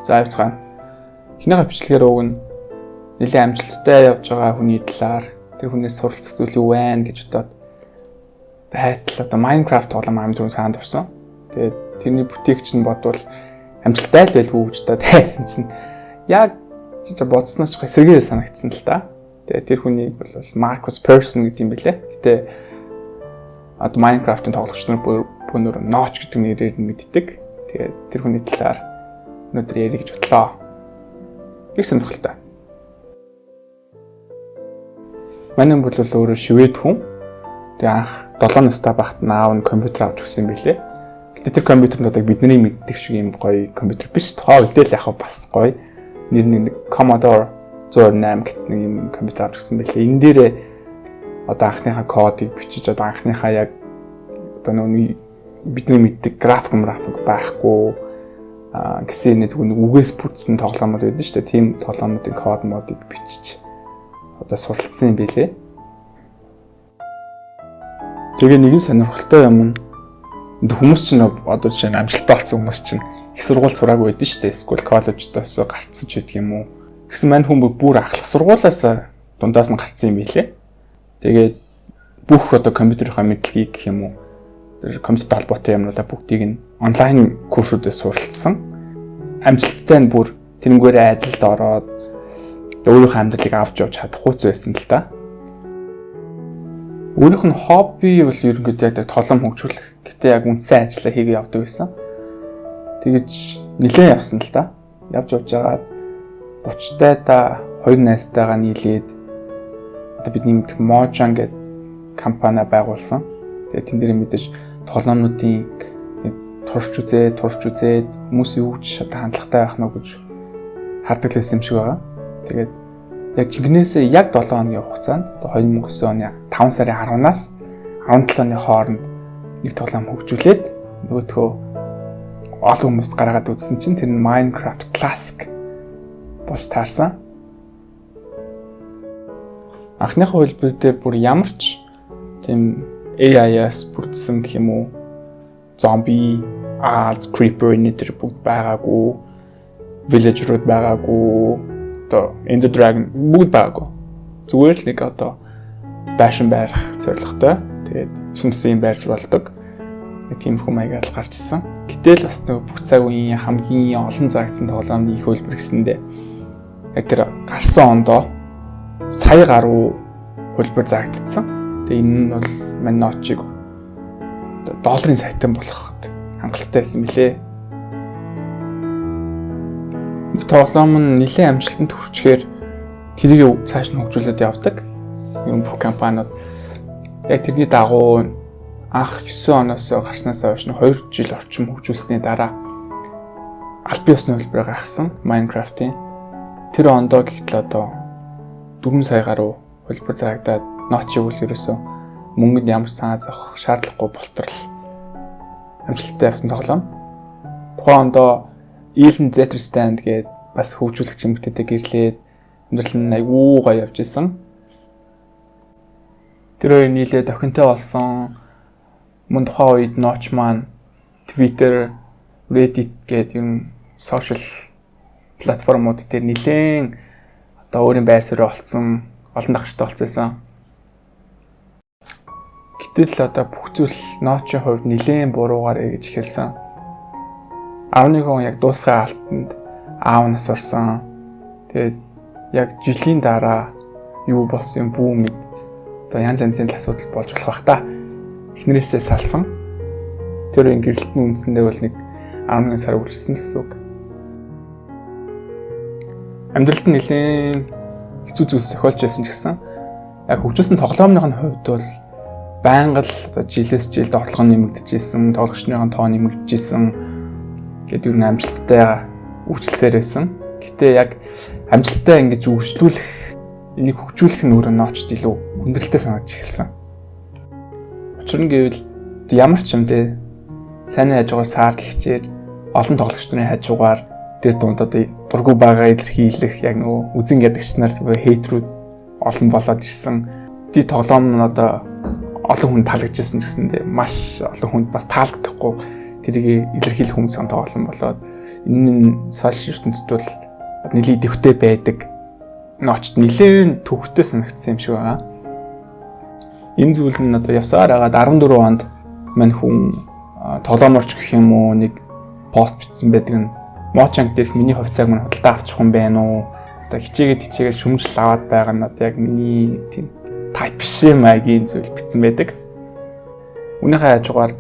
За явцгаана. Эхнийхээ бичлэгээр уг нь нэлээд амжилттай явж байгаа хүний талаар тэр хүнээс суралцах зүйл юу вэ гэж бодоод байтал одоо Minecraft тоглоом амж зүүн саанд орсон. Тэгээд тэрний бүтээгч нь бодвол амжилттай л байлгүй гэж бодоод хайсан чинь яг бодсноос ч эсрэгээр санагдсан л та. Тэгээд тэр хүнийг бол Marcus Persson гэдэг юм бэлээ. Гэтэ одоо Minecraft-ын тоглогч нар бүр Notch гэдэг нэрээр нь мэддэг. Тэгээд тэр хүний талаар өнөөдөр ярих гэж бодлоо. Их сонирхолтой. Манай бол өөрөө швед хүн. Тэгээ анх 7 настай байхад аав нь компьютер авч өгсөн юм билээ. Гэтэ тэр компьютер нь одоо бидний мэддэг шиг юм гоё компьютер биш. Тухайн үедээ л яг бас гоё. Нэр нь Commodore 128 гэсэн нэг юм компьютер авч өгсөн билээ. Энэ дээрээ одоо анхныхаа кодыг бичиж одоо анхныхаа яг одоо нөгөө бидний мэддэг график байхгүй гэсэн нэг зүгээр нэг үгээс бүрдсэн тоглоомод байдаг шүү дээ. Тийм тоглоомуудын код модыг бичиж одоо суралцсан юм билээ. Тэгээ нэгэн сонирхолтой юм нь хүмүүс чинь одоо жишээ нь амжилттай болсон хүмүүс чинь их сургууль сураагүй байдаг шүү дээ. Эсвэл коллеждоос гарцсан ч гэдэг юм уу. Тэгсэн мань хүн бүр ахлах сургуулиас дундаас нь гарцсан юм билээ. Тэгээд бүх одоо компьютерийнхаа мэдлэгийг гэх юм уу тэр компьютертэй холбоотой юмнуудаа бүгдийг нь онлайн курсүүдээс суралцсан. Амжилттай нь бүр тэрнгээрээ ажилд ороод өөрийнхөө амьдралыг авч явж чадахгүй ч байсан л та. Өөрийнх нь хобби бол ерөнхийдөө яг тоглоом хөгжүүлэх. Гэтэ яг үндсэн ажлаа хийгээ явдаг байсан. Тэгэж нилээн явсан л та. Явж явж байгаад 30-тай та хоёр найзтайгаа нийлээд одоо бидний мэдэх Mojang гэдэг компани байгуулсан. Тэгээд тэн дээр мэдээж тоглоомнуудын турш үзээд хүмүүс юу гэж одоо хандлагатай байх нь гэж хардаг л байсан юм шиг байгаа. Тэгээд яг жинхнээсээ яг 7 хоногийн хугацаанд одоо 2009 оны 5 сарын 10-наас 17 оны хооронд нэг тоглоом хөгжүүлээд нөгөөтгөө олон хүмүүст гаргаад үзсэн чинь тэр нь Minecraft Classic болж таарсан. Анхныхаа хувилбар дээр бүр ямар ч тийм AI-аас бүрдсэн гэх юм уу зомби, ads, creeper энэ төр бүгд байгаагүй, villager-ууд байгаагүй, одоо Ender Dragon бүгд байгаагүй. Зүгээр л нэг одоо байшин байрах зорилготой. Тэгээд шимсэн юм байрч болдог. Нэг тиймэрхүү маягаар л гарч ирсэн. Гэтэл бас нэг бүх цаг үеийн хамгийн олон заагдсан тоглоомны их хөлбөр гэсэндээ яг тэр гарсан ондоо сая гаруй хөлбөр заагдсан. Тэгээ энэ нь бол мань Notch-ыг долларын сайтан болгоход хангалттай байсан билээ. Нэг тоглоом нь нэлээд амжилтанд хүрчээр тэрийг цааш нь хөгжүүлээд явдаг. Юм бүх компаниуд яг тэрний дагуу анх 9 оноос гарснаас хойш 2 жил орчим хөгжүүлсний дараа албан ёсны хувилбараа гаргасан Minecraft-ийн. Тэр ондоо гэтэл одоо 4 сая гаруй хувилбар заагдаад Notch-ыг үл ерөөсөө мөнгөнд ямар ч санаа зовох шаардлагагүй болторл амжилттай явсан тоглоом. Тухайн ондоо Elon Zetterstand гээд бас хөгжүүлэгч эмэгтэйтэй гэрлээд амьдрал нь айгүй гоё явж исэн. Тэр хоёр нийлээд охинтой болсон. Мөн тухайн үед Notch маань Twitter, Reddit гээд юм сошиал платформуд дээр нэлээд одоо өөрийн байр суурь олцсон, олон дагагчтай болсон байсан. Гэтэл одоо бүх зүйл Notch-ийн хувьд нэлээд буруугаар эргэж эхэлсэн. 11 он яг дуусгай алтанд аав нас орсон. Тэгээд яг жилийн дараа юу болсон юм бүү мэд одоо янз янзын л асуудал болж болох бах та. Эхнэрээсээ салсан. Тэр үеийн гэрэлтний үндсэндээ бол нэг 11 сар үргэлжлсэн гэсэн үг. Амьдралд нь нэлээд хэцүү зүйлс зохиолж байсан ч гэсэн яг хөгжүүлсэн тоглоомных нь хувьд бол байнга л одоо жилээс жилд орлого нэмэгдэж исэн, тоглогчдын тоо нэмэгдэж исэн гэдэг юу амжилттай үйлчлсээр байсан. Гэтэ яг амжилттай ингэж үйлчлүүлэх, энийг хөгжүүлэх нь өөрөө Notch-д илүү хүндрэлтэй санагдаж эхэлсэн. Учир нь гэвэл ямар ч юм те сайн хажуугаар саар гихчээр олон тоглогч нарын хажуугаар тэр дунд одоо дургу байгаа илэрхийлэх яг нөгөө үзэн ядагч нар хейтрүүд олон болоод ирсэн. Ти тоглоом нь одоо Олон хүн таалагдчихсан гэсэндээ маш олон хүнд бас таалагдахгүй, тэрийг илэрхийлэх хүмүүс онтоо олон болоод энэ нь сошиал ертөнцид бол нэлээд идэвхтэй байдаг. Notch-д нэлээд төвхтэй санагдсан юм шиг байгаа. Энэ зүйл нь одоо явсаар хагаад 14 онд мань хүн тоглооморч гэх юм уу, нэг пост бичсэн байдаг нь Mojang дээрх миний хувьцааг мань худалдаа авчих юм байна уу? Одоо хичээгээд хичээгээд шүмжил аваад байгаа нь одоо яг миний нэг тийм type биш юм маягийн зүйл бичсэн байдаг. Үүнийхээ хажуугаар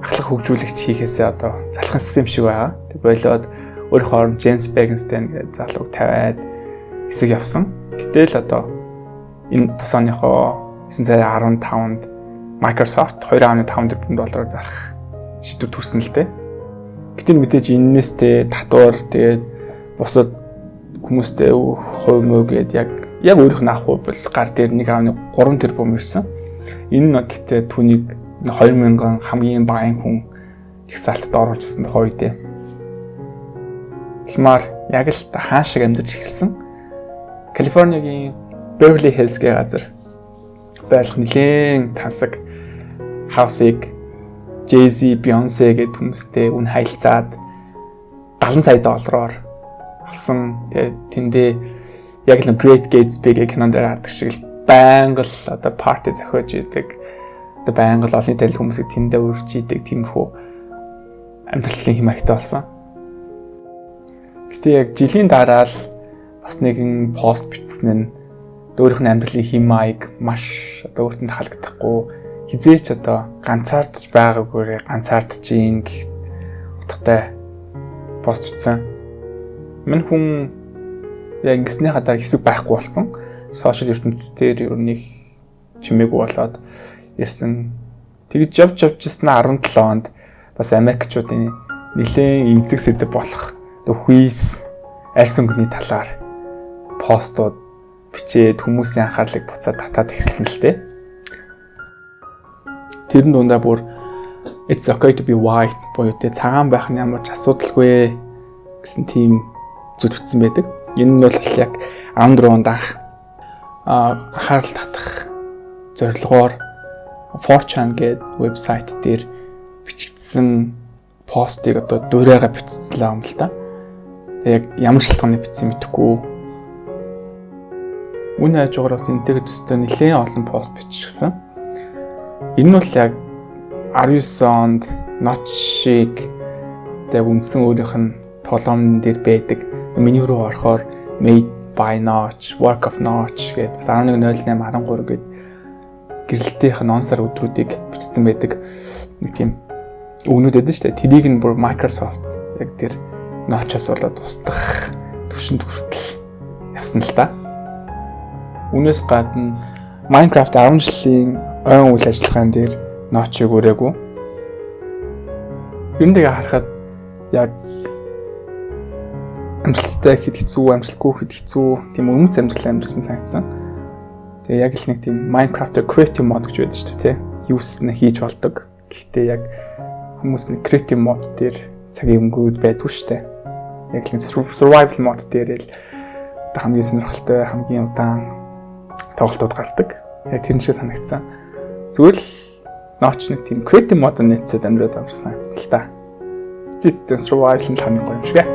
ахлах хөгжүүлэгч хийхээсээ одоо залхан систем шиг байгаа. Тэг болоод өөрийнхөө оронд Jens Bergensten гэдэг залууг тавиад хэсэг явсан. Гэтэл одоо энэ тус оныхоо 9 сарын 15-нд Microsoft 2.5 тэрбум доллараар зарах шийдвэр төрсөн л дээ. Гэтэл мэдээж энэс те татвар, тэгээд бусад хүмүүстэй хувь мөө гээд яг өөрийнх нь авах бол гар дээр 1.3 тэрбум ирсэн. Энэ нь гэхдээ түүнийг 2000 хамгийн баян хүн их салтад оруулжсэн тухай үед. Ламар яг л хаан шиг амьдарч эхэлсэн. Калифорнигийн Beverly Hills гэх газар байрлах нэлээн тансаг house ыг Jay-Z, Beyoncé гэдэг хүмүүстэй үн харилцаад 70 сая доллараар авсан. Тэгээд тэндээ яг л Great Gatsby гэх кинонд гардаг шиг л байнга л одоо party зохиож идэг. Одоо байнга л олон танил хүмүүсийг тэндээ урьж идэг, тиймэрхүү амьдралын хэм маягтай болсон. Гэтэ яг жилийн дараа л бас нэгэн пост бичсэн нь өөрийнх нь амьдралын хэм маяг маш одоо өөртөө таалагдахгүй, хизээч одоо ганцаардж байгаагүйрээ ганцаардж ийн гэх утгатай пост бичсэн. Мань хүн яг ингэснийхаа дараа хэсэг байхгүй болсон. Сошиал ертөнцийн ер нь их чимээгүй болоод ирсэн. Тэгж явж явж ирсэн 17 онд бас Америкчуудын нэлээд эмзэг сэдэв болох хүйс, арьс өнгөний талаар постууд бичээд хүмүүсийн анхаарлыг буцаад татаад эхэлсэн л дээ. Тэрэн дундаа бүр "It's okay to be white" буюу те цагаан байх нь ямар ч асуудалгүй гэсэн тийм зүйл бичсэн байдаг. Энэ нь бол яг 14 онд анх анхаарал татах зорилгоор 4chan гэдэг вебсайт дээр бичигдсэн постыг одоо дуурайгаа бичсэн л юм л та. Тэг яг ямар шалтгааны бичсэн мэдэхгүй. Үүний хажуугаар бас энтэйгээ төстэй нэлээд олон пост биччихсэн. Энэ нь бол яг 19 онд Notch-ийг яг үндсэн өөрийнх нь тоглоомн дээр байдаг. Меню руу орохоор "Made by Notch", "Work of Notch" гэдэг, бас 11.08 13 гээд гэрэлтийнх нь он сар өдрүүдийг бичсэн байдаг. Нэг тийм үгнүүд байдаг шүү дээ. Тэрийг нь бүр Microsoft яг тэр Notch-ос болоод устгах төвшөнд хүртэл явсан л та. Үүнээс гадна Minecraft 10 жилийн ойн үйл ажиллагаан дээр Notch-ыг ураагүй. Ер нь тэгээ харахад яг амжилттай гэхэд хэцүү, амжилтгүй гэхэд хэцүү, тийм өмнөц амьдрал амьдарсан санагдсан. Тэгээ яг л нэг тийм Minecraft creative mode гэж байдаг шүү дээ, тий. Юус нь хийж болдог. Гэхдээ яг хүмүүс нэг creative mode дээр цагийн өнгөөд байдгүй шүү дээ. Яг л нэг survival mode дээр л хамгийн сонирхолтой, хамгийн удаан тоглолтууд гардаг. Яг тэр шиг санагдсан. Зүгээр л Notch нэг тийм creative mode нийцээд амьдраад байгаа юм шиг санагдсан л та. Эцэст эцэст survival нь хамгийн гоё юм шиг.